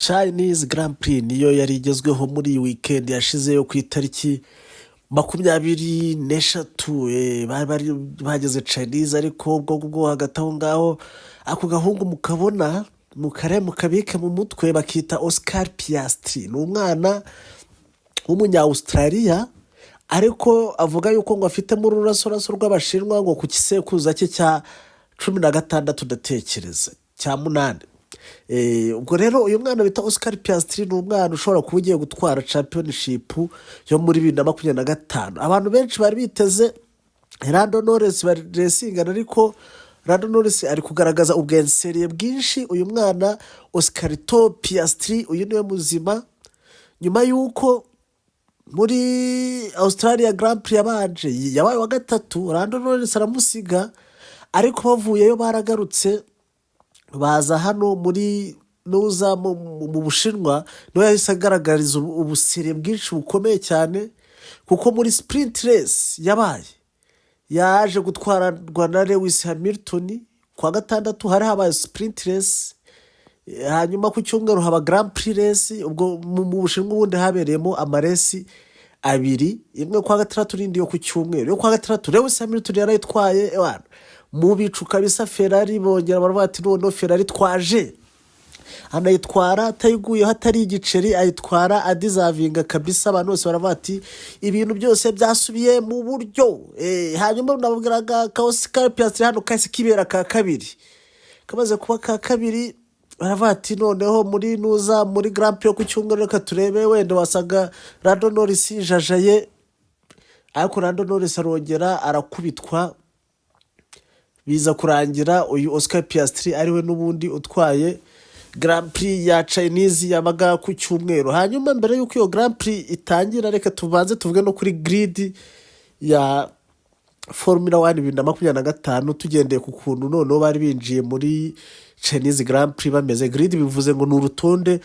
Chinese Grand Prix niyo yari igezweho muri iyi weekend yashize yo ku itariki 23. Bari bageze Chinese, ariko ubwo ngubwo hagati aho ngaho ako gahungu mukabona mukare mukabike mu mutwe, bakita Oscar Piastri. Ni umwana w'umunya-Australia, ariko avuga yuko ngo afitemo ururasoraso rw'Abashinwa, ngo ku gisekuruza cye cya 16, ndatekereza cya munani. Ubwo rero uyu mwana bita Oscar Piastri ni umwana ushobora kuba ugiye gutwara championship yo muri 2025. Abantu benshi bari biteze Lando Norris baresingana, ariko Lando Norris ari kugaragaza ubwenseriye bwinshi. Uyu mwana Oscarito Piastri, uyu niwe muzima. Nyuma y'uko muri Australia Grand Prix yabanje yabaye wa gatatu, Lando Norris aramusiga, ariko bavuyeyo baragarutse baza hano muri nuza mu Bushinwa, niho yahise agaragariza ubusire bwinshi bukomeye cyane, kuko muri sprint race yabaye yaje gutwarwa na Lewis Hamilton. Kwa gatandatu hari habaye sprint race, hanyuma ku cyumweru haba Grand Prix race. Ubwo mu Bushinwa ubundi habereyemo ama race abiri, imwe kwa gatandatu n'indi yo ku cyumweru. Yo kwa gatandatu Lewis Hamilton yarayitwaye ewana mu bicu kabisa. Ferrari bongera baravuga ati: "Noneho Ferrari twaje." Anayitwara atayiguyeho, atari igiceri, ayitwara adeservinga kabisa. Abantu bose baravuga ati: "Ibintu byose byasubiye mu buryo." Hanyuma nababwiraga ka Oscar Piastri hano kahise kibera ka kabiri. Kamaze kuba ka kabiri, baravuga ati: "Noneho muri nuza muri Grand Prix yo ku cyumweru, reka turebe, wenda wasaga Lando Norris yijajaye." Ariko Lando Norris arongera arakubitwa, biza kurangira uyu Oscar Piastri ariwe n'ubundi utwaye Grand Prix ya Chinese yabaga ku cyumweru. Hanyuma mbere y'uko iyo Grand Prix itangira, reka tubanze tuvuge no kuri grid ya Formula One 2025, tugendeye ku kuntu noneho bari binjiye muri Chinese Grand Prix bameze. Grid bivuze ngo ni urutonde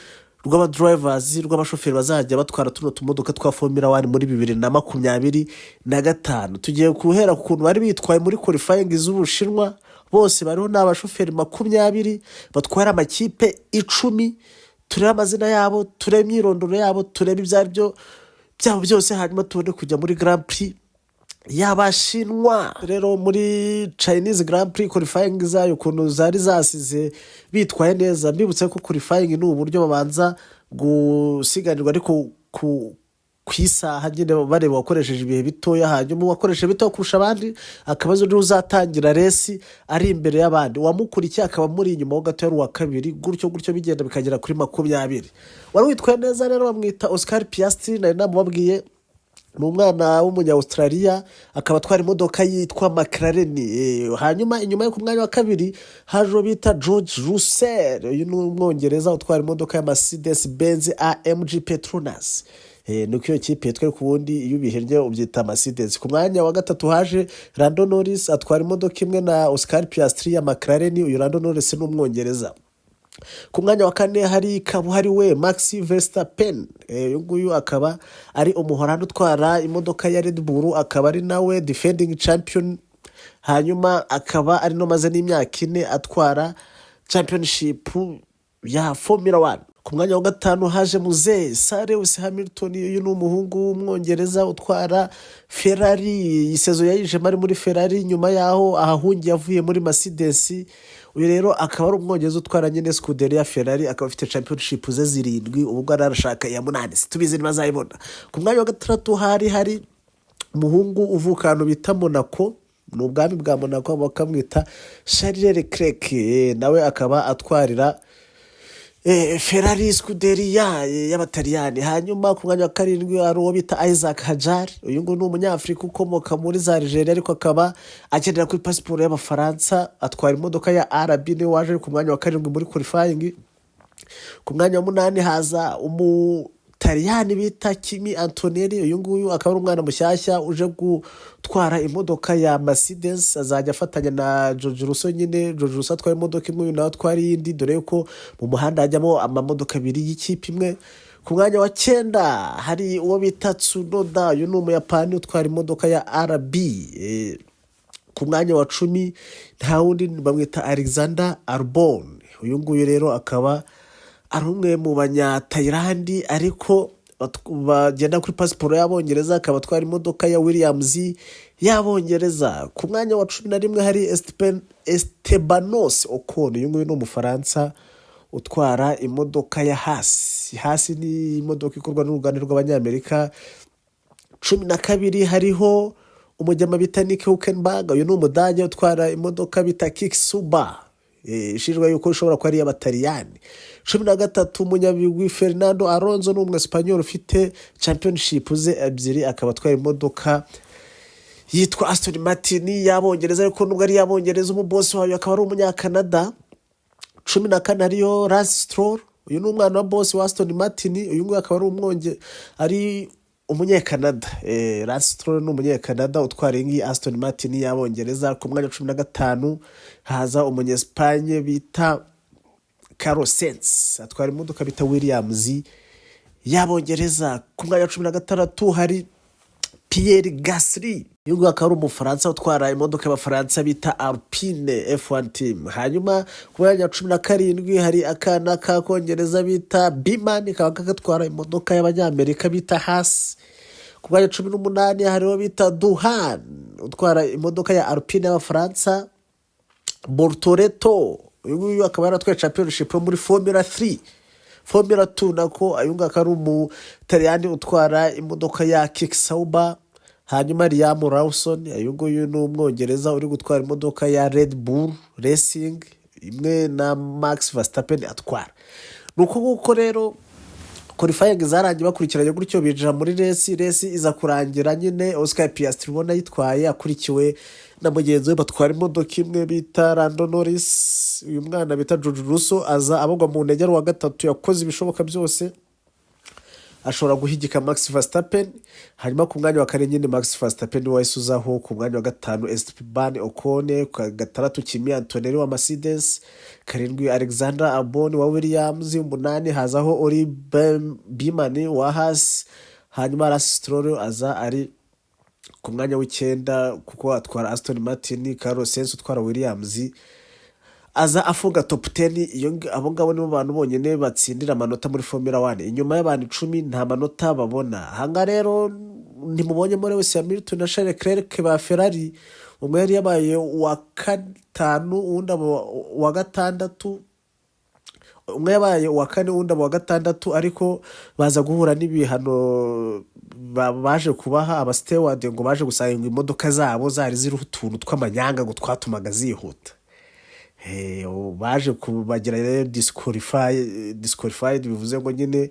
rw'aba drivers, rw'abashoferi bazajya batwara tuno tumodoka twa Formula One muri 2025. Tugiye guhera ku kuntu bari bitwaye muri qualifying z'Ubushinwa. Bose bariho ni abashoferi 20 batwara amakipe 10. Turebe amazina yabo, turebe imyirondoro yabo, turebe ibyo ari byo byabo byose, hanyuma tubone kujya muri Grand Prix y'Abashinwa. Rero muri Chinese Grand Prix, qualifying zayo ukuntu zari zasize bitwaye neza. Mbibutse ko qualifying ni uburyo babanza gusiganirwa, ariko ku isaha nyine, bareba uwakoresheje ibihe bitoya, hanyuma uwakoresheje bitoya kurusha abandi akaba ari uzatangira race ari imbere y'abandi, uwamukurikiye akaba amuri inyuma ho gato yari uwa kabiri, gutyo gutyo bigenda bikagera kuri 20. Wari witwaye neza rero bamwita Oscar Piastri, nari namubabwiye. Ni umwana w'umunya-Australia, akaba atwara imodoka yitwa McLaren. Hanyuma inyuma yo ku mwanya wa kabiri haje uwo bita George Russell. Uyu ni Umwongereza utwara imodoka ya Mercedes Benz AMG Petronas. Nuko iyo kipe yitwa, ariko ubundi iyo ubihennye ubyita Mercedes. Ku mwanya wa gatatu haje Lando Norris, atwara imodoka imwe na Oscar Piastri ya McLaren. Uyu Lando Norris ni Umwongereza. Ku mwanya wa kane hari kabuhariwe Max Verstappen. Uyu nguyu akaba ari Umuhorandi utwara imodoka ya Red Bull, akaba ari nawe defending champion, hanyuma akaba ari no maze n'imyaka 4 atwara championship ya Formula One. Ku mwanya wa gatanu haje muzehe Sir Lewis Hamilton. Uyu ni umuhungu w'Umwongereza utwara Ferrari. Iyi saison yayijemo ari muri Ferrari nyuma y'aho ahahungiye avuye muri Mercedes. Uyu rero akaba ari Umwongereza utwara nyine Scuderia ya Ferrari, akaba afite championship ze zirindwi, ubwo arashaka iya munani, tubizi ntibazayibona. Ku mwanya wa gatandatu hari umuhungu uvuka ahantu bita Monaco, ni ubwami bwa Monaco, bakamwita Charles Leclerc. Nawe akaba atwarira Ferrari Scuderia y'Abataliyani. Hanyuma ku mwanya wa karindwi hari uwo bita Isack Hadjar. Uyu nguyu ni Umunyafurika ukomoka muri za Algeria, ariko akaba agendera kuri pasiporo y'Abafaransa, atwara imodoka ya RB. Niwe waje ku mwanya wa karindwi muri qualifying. Ku mwanya wa munani haza Umutaliyani bita Kimi Antonelli. Uyu nguyu akaba ari umwana mushyashya uje gutwara imodoka ya Mercedes, azajya afatanya na George Russell nyine. George Russell atwara imodoka imwe, uyu nawe atwara iyindi, dore ko mu muhanda hajyamo amamodoka abiri y'ikipe imwe. Ku mwanya wa cyenda hari uwo bita Tsunoda. Uyu ni Umuyapani utwara imodoka ya RB. Ku mwanya wa 10 nta wundi, bamwita Alexander Albon. Uyu nguyu rero akaba Ari umwe mu Banyatayilandi ariko bagenda kuri pasiporo y'Abongereza, akaba atwara imodoka ya Williams y'Abongereza. Ku mwanya wa 11 hari Esteban Ocon. Uyu nguyu ni Umufaransa utwara imodoka ya Haas. Haas ni imodoka ikorwa n'uruganda rw'Abanyamerika. 12 hariho umujyama bita Nico Hülkenberg. Uyu ni Umudage utwara imodoka bita Kick Sauber, ishinjwa yuko ishobora kuba ari iy'Abataliyani. 13, umunyabigwi Fernando Alonso, ni Umwesipanyoli ufite championship ze ebyiri, akaba atwara imodoka yitwa Aston Martin y'Abongereza, ariko nubwo ari iy'Abongereza, umubosi wayo akaba ari Umunyakanada. 14 hariyo Lance Stroll. Uyu ni umwana wa bosi wa Aston Martin. Uyu nguyu akaba ari ari Umunyekanada. Lance Stroll ni Umunyekanada utwara iyi ngiyi Aston Martin y'Abongereza. Ku mwanya wa 15 haza Umunyesipanye bita Carlos Sainz, atwara imodoka bita Williams y'Abongereza. Ku mwanya wa 16 hari Pierre Gasly. Uyu nguyu akaba ari Umufaransa utwara imodoka y'Abafaransa bita Alpine F1 Team. Hanyuma ku mwanya wa 17 hari akana k'Akongereza bita Bearman, kaba gatwara imodoka y'Abanyamerika bita Haas. Ku mwanya wa 18 hariho bita Doohan, utwara imodoka ya Alpine y'Abafaransa. Bortoleto, uyu nguyu akaba yaratwaye championship yo muri Formula 3, Formula 2 nako. Uyu nguyu akaba ari Umutaliyani utwara imodoka ya Kick Sauber. Hanyuma Liam Lawson, uyu nguyu ni Umwongereza uri gutwara imodoka ya Red Bull Racing, imwe na Max Verstappen atwara. Ni uko nguko rero qualifying zarangiye bakurikiranye gutyo, binjira muri race. Race iza kurangira nyine Oscar Piastri ubona yitwaye, akurikiwe na mugenzi we batwara imodoka imwe bita Lando Norris. Uyu mwana bita George Russell aza abagwa mu ntege ari uwa gatatu. Yakoze ibishoboka byose ashobora guhigika Max Verstappen. Hanyuma ku mwanya wa kane nyine Max Verstappen niwe wahise uzaho. Ku mwanya wa gatanu Esteban Ocon, ku wa gatandatu Kimi Antonelli wa Mercedes, karindwi Alexander Albon wa Williams, umunani hazaho Ollie Bearman wa Haas. Hanyuma Lance Stroll aza ari ku mwanya w'icyenda kuko atwara Aston Martin. Carlos Sainz utwara Williams aza afunga top 10. Iyo abo ngabo nibo bantu bonyine batsindira amanota muri Formula 1. Inyuma y'abantu 10 nta manota babona. Ahangaha rero ntimubonyemo Lewis Hamilton na Charles Leclerc ba Ferrari. Umwe yari yabaye uwa gatanu, uwundi aba uwa gatandatu. Umwe yabaye uwa kane, uwundi aba uwa gatandatu, ariko baza guhura n'ibihano baje kubaha aba steward, ngo baje gusanga ngo imodoka zabo zari ziriho utuntu tw'amanyanga ngo twatumaga zihuta. Baje kubagira rero disqualified, bivuze ngo nyine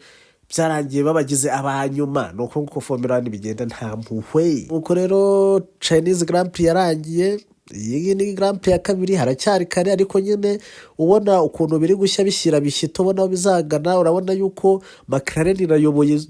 byarangiye babagize abanyuma. Ni uko nguko Formula 1 bigenda, nta mpuhwe. Nuko rero Chinese Grand Prix yarangiye. Iyi ni Grand Prix ya kabiri, haracyari kare, ariko nyine ubona ukuntu biri gushya bishyira bishyita, ubona aho bizagana. Urabona yuko McLaren irayoboye,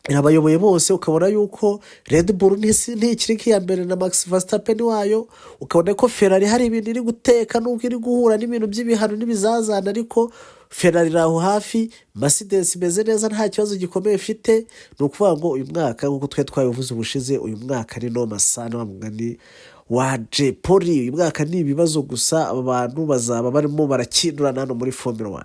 irabayoboye bose. Ukabona yuko Red Bull ntikiri nk'iya mbere na Max Verstappen wayo. Ukabona ko Ferrari hari ibintu iri guteka, nubwo iri guhura n'ibintu by'ibihano n'ibizazane, ariko Ferrari iri aho hafi. Mercedes imeze neza, nta kibazo gikomeye ifite. Ni ukuvuga ngo uyu mwaka, nk'uko twari twabivuze ubushize, uyu mwaka ni noma sana, wa mugani wa Jay Polly. Uyu mwaka ni ibibazo gusa, aba bantu bazaba barimo barakindurana hano muri Formula 1.